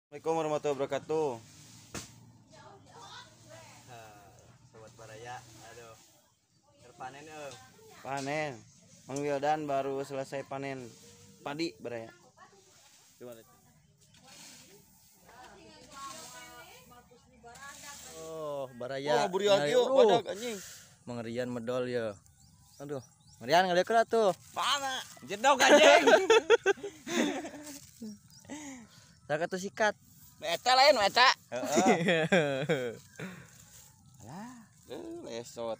Assalamualaikum warahmatullahi wabarakatuh. Sobat Baraya, aduh. Terpanen euy. Panen. Mang Wildan baru selesai panen padi Baraya. Gimana? Oh, Baraya. Oh, burian ieu badak anjing. Mengerian medol ya. Aduh, merian ngalieu tuh. Mana? Jedog anjing. Saka tuh sikat. Eta lain eta. Heeh. Alah, lesot.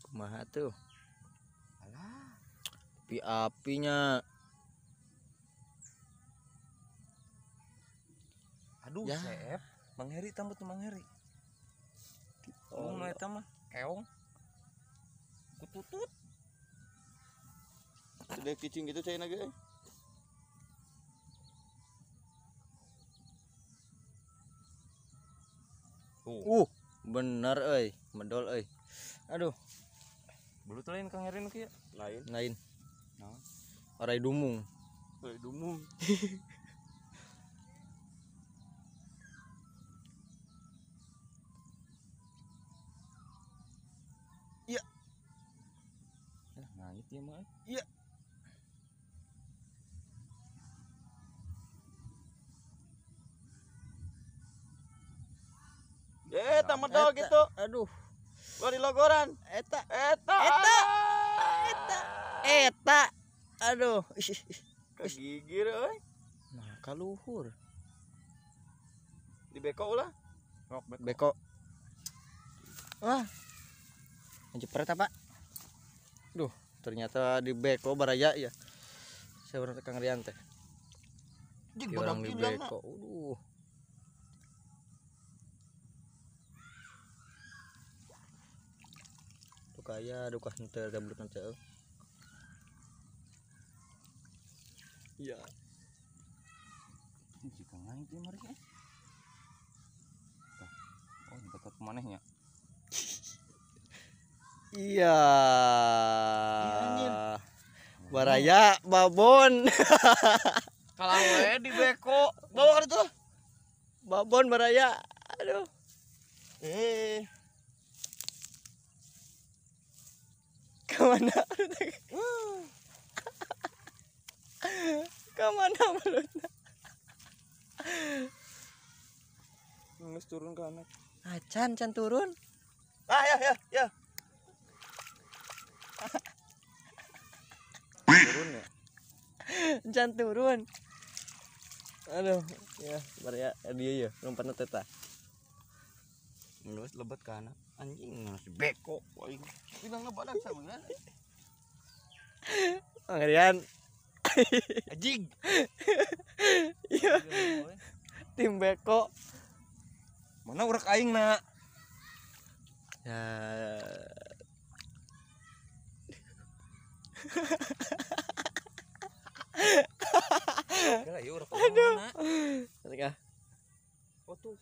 Kumaha tuh? Alah. Api-apinya. Aduh, ya. Sep. Mang Heri tambah tuh Mang Heri. Oh, nu eta mah keong. Kututut. Sudah kicing gitu caina ge. Bener euy, medol euy. Aduh. Belut lain Kang Heri nu kieu? Lain. Lain. Naon? Orai dumung. Orai dumung. Iya. Ya, ngangit ieu mah. Iya. Eta medol gitu. Aduh. Gua di logoran. Eta. Eta. Eta. Eta. Eta. Aduh. Kagigir euy. Nah, kaluhur. Di beko ulah. Beko. Wah. Ngejepret apa? Duh, ternyata di beko Baraya ya. Saya baru Kang Rian teh. Orang di beko. Aduh. Kaya duka henteu da belut henteu. Iya. Jika ngait ieu mari eh. Tah. Oh, dekat manehnya. Iya. Baraya babon. Kalah we di beko. Bawa ka ditu. Babon Baraya. Aduh. Kemana? Kemana belutna? Nges turun ke anak. Acan, can turun. Ah ya ya ya. Turun ya. Can turun. Aduh, ya, Baraya dia ya, lompatna teh tah. Nges lebet ke anak. Anjing nges beko aing. Bilang badak sama kan. Mang Rian. Anjing. Iya. Tim beko. Mana urek aing na? Ya. Kala ieu urek aing na. Aduh. Oh tuh.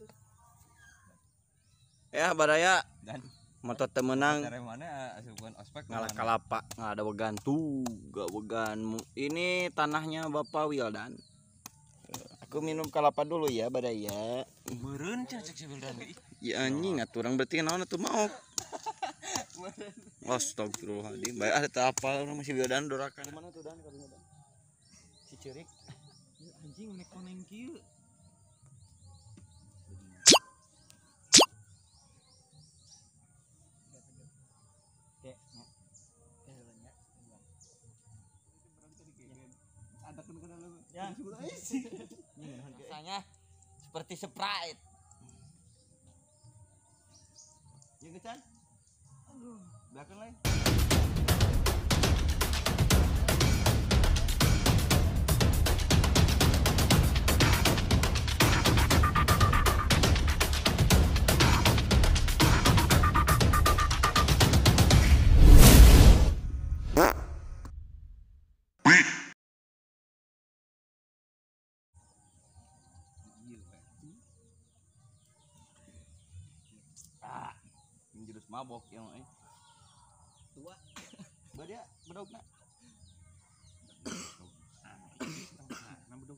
Ya Baraya dan motor temenang ngalah kalapa nggak ada wegan tuh gak wegan. Ini tanahnya Bapak Wildan. Aku minum kelapa dulu ya Baraya. Meureun cek si Wildan. Ya anjing atuh urang berarti naon atuh maok. Astagfirullahaladzim. Bae ada teu apal urang masih Wildan dorakan. Mana tuh dan karunya dan? Si ceurik. Anjing nek koneng kieu. Ya. Rasanya seperti Sprite. Ya kecan. Aduh, belakang lain. Jurus mabok ya mah. Tua. Badia bedogna. Nah, bedog.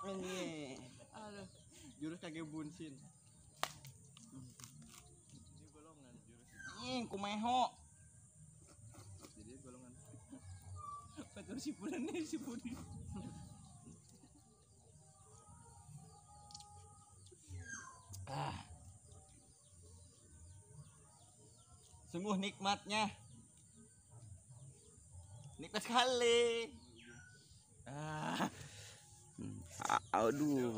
Aduh. Aduh. Jurus kage bunsin. Ini golongan jurus. Ih, kumeho. Jadi golongan. Batur sipunan nih sipun. Ah. Sungguh nikmatnya. Nikmat sekali. Ah. Aduh.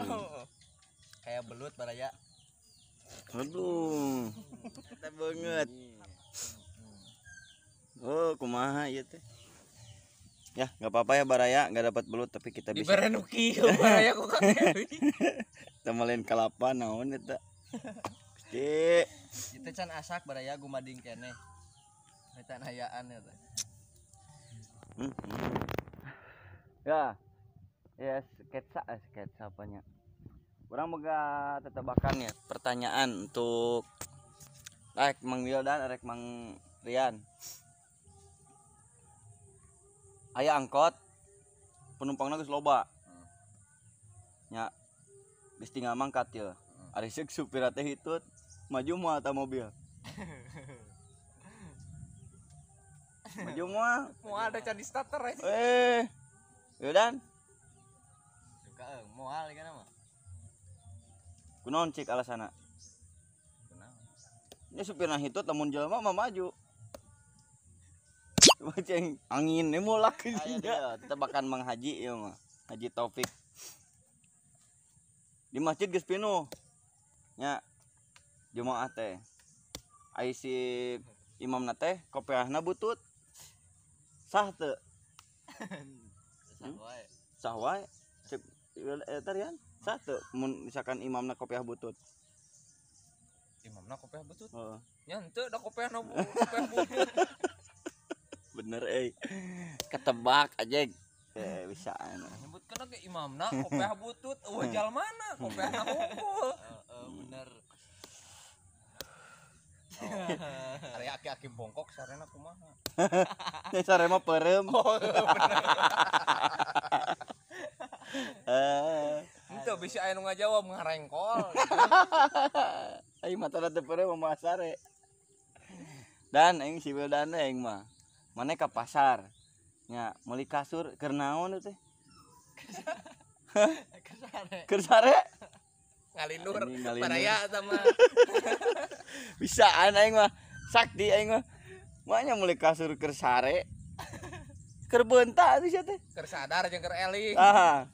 Kayak belut baraya. Aduh. Eta banget. Oh, kumaha ieu teh? Ya, enggak apa-apa ya baraya, enggak dapat belut tapi kita bisa. Diberenuki baraya kok Kang. Temelin kelapa naon eta. Gusti. Itu can asak baraya gumading keneh. Eta hayaan eta. Ya. Ya, sketsa apanya. Orang boga tetebakan ya, pertanyaan untuk rek Mang Wildan, rek Mang Rian. Aya angkot penumpangna geus loba. Nya geus tinggal mangkat ye. Ari seuk supir teh hitut maju moal ta mobil. Maju moal. Moal ada can di starter aja. Wildan. Suka moal kana mah. Kunaon cik alasana? Kunaon? Nya supirna hitut lamun jelema mah maju. Ceng angin ini mulak ya, tebakan Mang Haji ya mah. Haji Taufik. Di masjid geus pinuh. Nya jemaah teh. Ai si imamna teh kopeahna butut. Sah teu? Sah wae. Sah wae. Cek eta Rian, sah teu mun misalkan imamna kopeah butut? Imamna kopeah butut? Heeh. Nya henteu da kopeahna kopeah butut. Bener ketebak aja bisa nyebutkeun ge imamna kopeah butut eueuh jalmana kopeahna unggul. Bener. Ari aki-aki bongkok sarena kumaha? Nya sare mah peureum. Oh, bener. Henteu bisi aya nu ngajawab ngarengkol. Aing mah teu peureum mah sare. Dan aing si Wildan aing mah mana ke pasar nya meuli kasur keur naon teh? Keur sare. Ngalindur baraya eta mah. Bisaan aing mah sakti aing mah. Manya meuli kasur keur sare. Keur beunta atuh sia teh. Keur sadar jeung keur eling. Ah.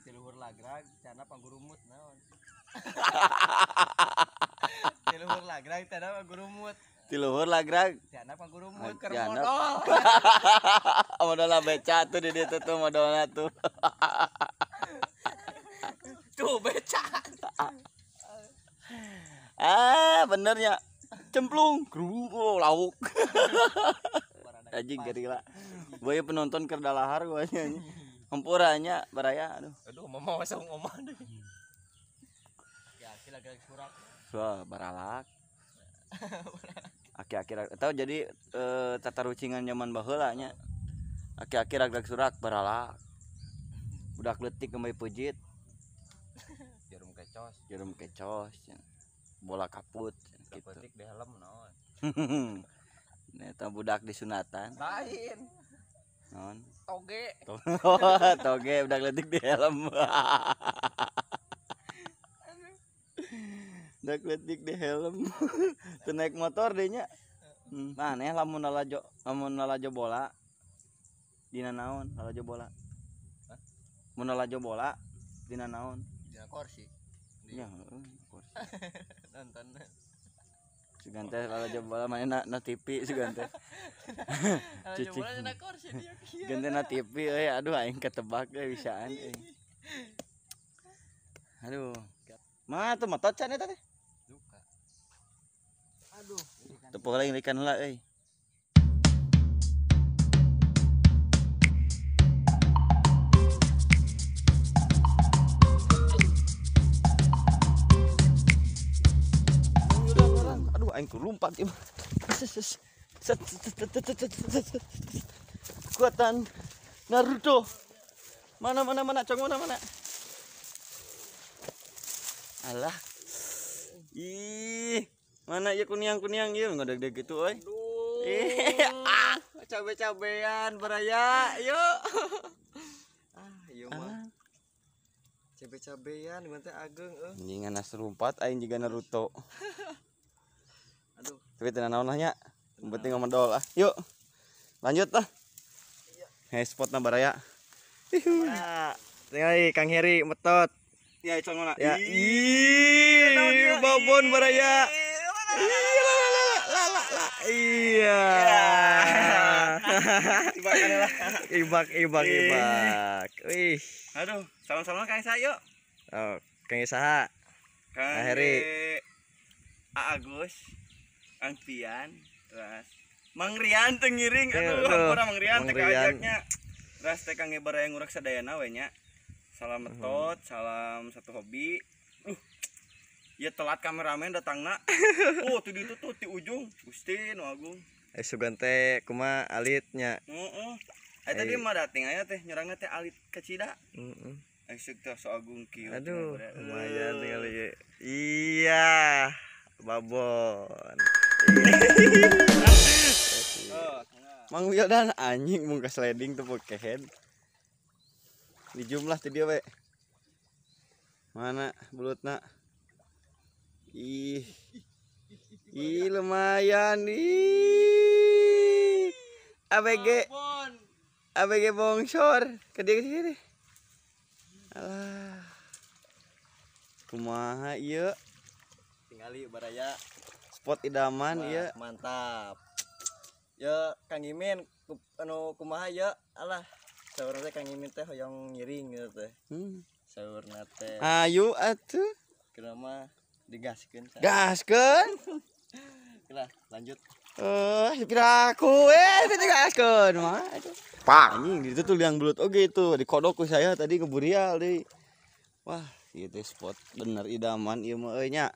Di luhur lagrag cana panggurumut naon. Di luhur lagrag cana panggurumut. Di luhur lagrag tiana panggurumut keur modal. Modal beca tuh di dieu tuh modalna tuh. Tuh beca. Ah, benernya. Cemplung, kru lauk. Anjing gerila. Boy penonton keur dalahar gua nya. Hampura nya baraya aduh. Aduh, mama masuk omah deui. Ya, lagrag surak. Wah, baralak. Aki-aki atau jadi tata rucingan zaman baheula nya. Aki-aki raglag surak baralak. Budak leutik kembali pejit. Jarum kecos. Jarum kecos. Bola kaput gitu. Leutik di helm naon. Eta budak disunatan. Lain. Naon? Toge. Toge budak leutik di helm. Budak leutik di helm. Teu naik motor deui nya. Maneh lamun lalajo bola dina naon lalajo bola? Hah? Mun lalajo bola dina naon? Dina kursi. Ya, kursi. Nonton. Sugan teh lalajo bola maneh na TV sugan teh. Lalajo bola dina kursi dia kieu. Sugan teh na TV euy, aduh aing ketebak euy bisaan euy. Aduh. Mah tuh matot can eta teh. Duka. Aduh, tepuh lain ikan heula euy. aing ku lompat ieu. Kekuatan Naruto. Mana mana mana cong mana mana. Alah. Ih, mana ieu kuniang-kuniang ieu ngodeg-deg gitu euy. Ih, ah, cabe-cabean baraya, yuk. Ah, ieu mah. Cabe-cabean gimana teh ageng euy. Mendingan nas lompat aing jiga Naruto. Aduh. Tapi teu naon lah nya. Penting ngomodol ah. Yuk. Lanjut lah. Hey, spotna baraya. Ya, tinggal Kang Heri metot. Ya, cong mana? Ya. Ih, babon baraya. La la la. Iya. Ibak ibak ibak. Wih. Aduh, salam-salam Kang Isa yuk. Oh, Kang Isa. Kang Heri. A Agus, Kang Pian, terus Mang Rian teu ngiring. Aduh, ampura Mang Rian teh kaajaknya. Terus teh Kang baraya ngurak sadayana we nya. Salam metot, salam satu hobi. Ya telat kameramen datangna. Oh, tuh di itu tuh di ujung. Gusti nu agung. Sugan teh kumaha alitnya. Heeh. Aya tadi mah dating aya teh nyerangna teh alit kecida. Heeh. Esuk teh so agung kieu. Aduh, lumayan tinggal ieu. Iya, babon. Mang Wildan anjing mung ka sliding teu pokehead. Di jumlah teh dia we. Mana belutna? Ih. Ih lumayan ih. ABG. ABG bongsor ke dia sini. Alah. Kumaha ieu? Tingali baraya. Spot idaman ieu. Mantap. Ya Kang Imin anu kumaha ya? Alah. Saurna teh Kang Imin teh hoyong ngiring gitu teh. Saurna teh. Ayo atuh. Kira mah digaskeun. Gaskeun. Lah, lanjut. Piraku digaskeun mah. Pak, anjing di situ tuh liang belut oge itu dikodok ku saya tadi keburial deui. Wah, ieu teh spot bener idaman ieu mah euy nya.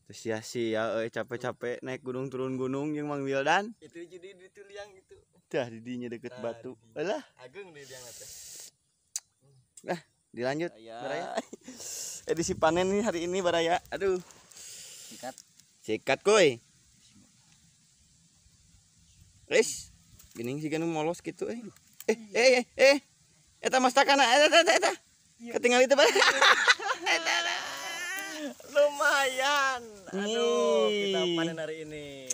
Terus sia-sia euy capek-capek naik gunung turun gunung jeung Mang Wildan. Itu jadi di liang itu. Tah di dinya deket batu. Alah, ageng di liang teh. Nah, dilanjut baraya. Edisi panen nih hari ini baraya. Aduh. Sikat. Sikat kuy. Wis, geuning siga nu molos kitu euy. Eh. Eta mastakana eta eta eta. Ketinggal itu baraya. Lumayan. Aduh, kita panen hari ini.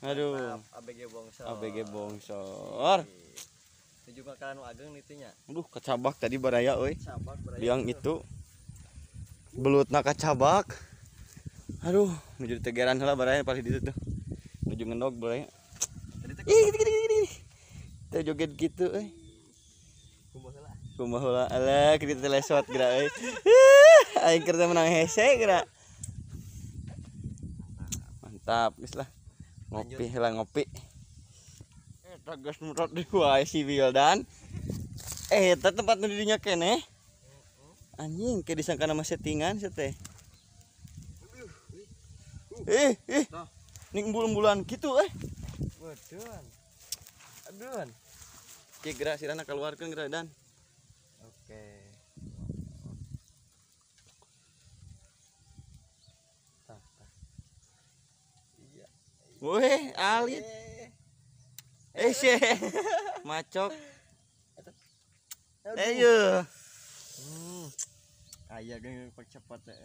Aduh. Mantap, ABG bongsor. ABG bongsor. Tujuh makanan ageng nitunya. Aduh, kacabak tadi baraya euy. Cabak baraya. Liang itu. Belutna kacabak. Aduh, menuju tegeran heula baraya paling ditu tuh. Menuju ngendog baraya. Ih, gini gini gini. Teh joget gitu euy. Kumaha heula. Alah, kitu teh lesot geura euy. Aing keur menang hese geura. Mantap, geus lah. Ngopi heula ngopi. Eta geus murot deui wae si Wildan. Eta tempat nu di dinya keneh. Anjing, kayak disangka nama settingan sih teh. Ih. Ning embul-embulan gitu eh. Waduh. Aduh. Oke, gerak sirana keluarkeun gerak dan. Oke. Tah, tah. Iya. Weh, alit. Macok. Ayo. Aya geuning cepat teh.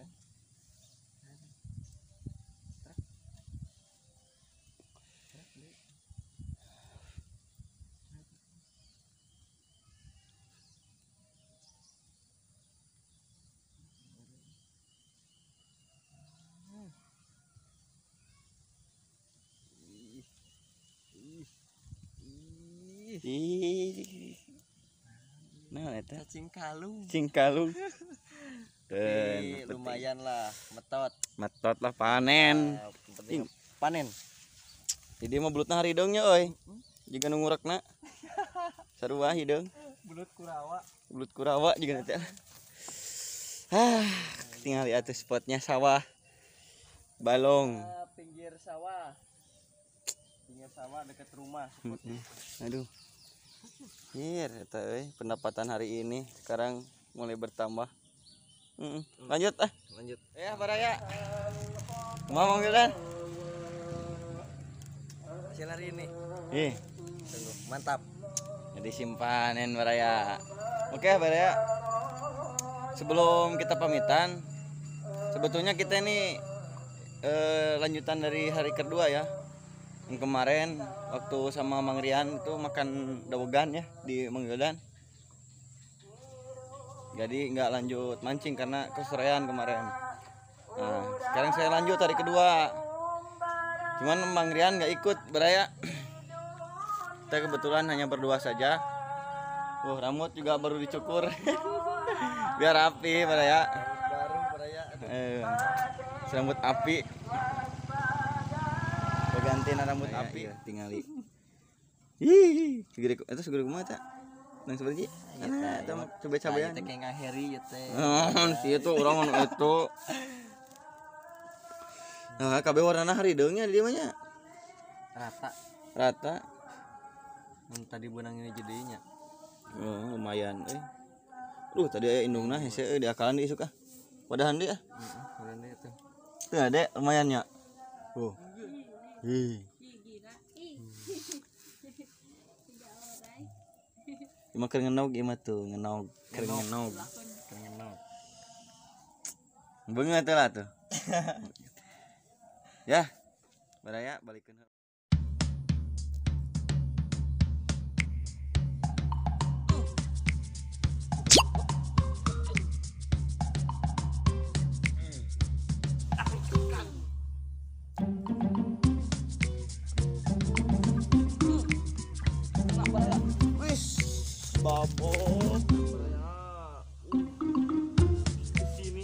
Ih. Nah, eta cacing kalung. Cacing kalung. Tapi lumayan lah, metot. Metot lah panen. Penting panen. Jadi mah belutna harideung nya euy. Jiga nu ngurekna. Sarua hideung. Belut kurawa. Belut kurawa jiga teh. Ah, tinggal di atas spotnya sawah. Balong. Pinggir sawah. Pinggir sawah dekat rumah. Aduh. Hir, eta euy, pendapatan hari ini sekarang mulai bertambah. Lanjut ah. Lanjut. Ya, Baraya. Kumaha Mang Wildan? Hasil hari ini. Ih, sungguh mantap. Jadi simpanin Baraya. Oke, Baraya. Sebelum kita pamitan, sebetulnya kita ini lanjutan dari hari kedua ya. Yang kemarin waktu sama Mang Rian itu makan dawegan ya di Mang Wildan. Jadi nggak lanjut mancing karena kesorean kemarin. Nah, sekarang saya lanjut hari kedua. Cuman Mang Rian nggak ikut Baraya. Kita kebetulan hanya berdua saja. Wah, rambut juga baru dicukur. Biar rapi Baraya. Baru Baraya. Rambut api. Gantiin rambut api. Iya, tingali. Ih, segede itu segede kumaha teh? Nang seberji? Nah, eta mah cabe-cabean. Teh kayak ngaheri ieu teh. Oh, si itu urang anu itu. Nah, kabeh warnana harideung nya di dieu mah nya. Rata. Rata. Mun tadi beunang ini jadinya. Oh, lumayan euy. Duh, tadi aya indungna hese euy diakalan deui isuk ah. Wadahan deui ah. Heeh, wadahan deui tuh. Teu ade lumayan nya. Tuh. Ih. Ima keur ngenog ieu mah tuh, ngenog, keur ngenog. Keur ngenog. Beungeut teh lah tuh. Ya. Baraya balikeun. Babon. Sini.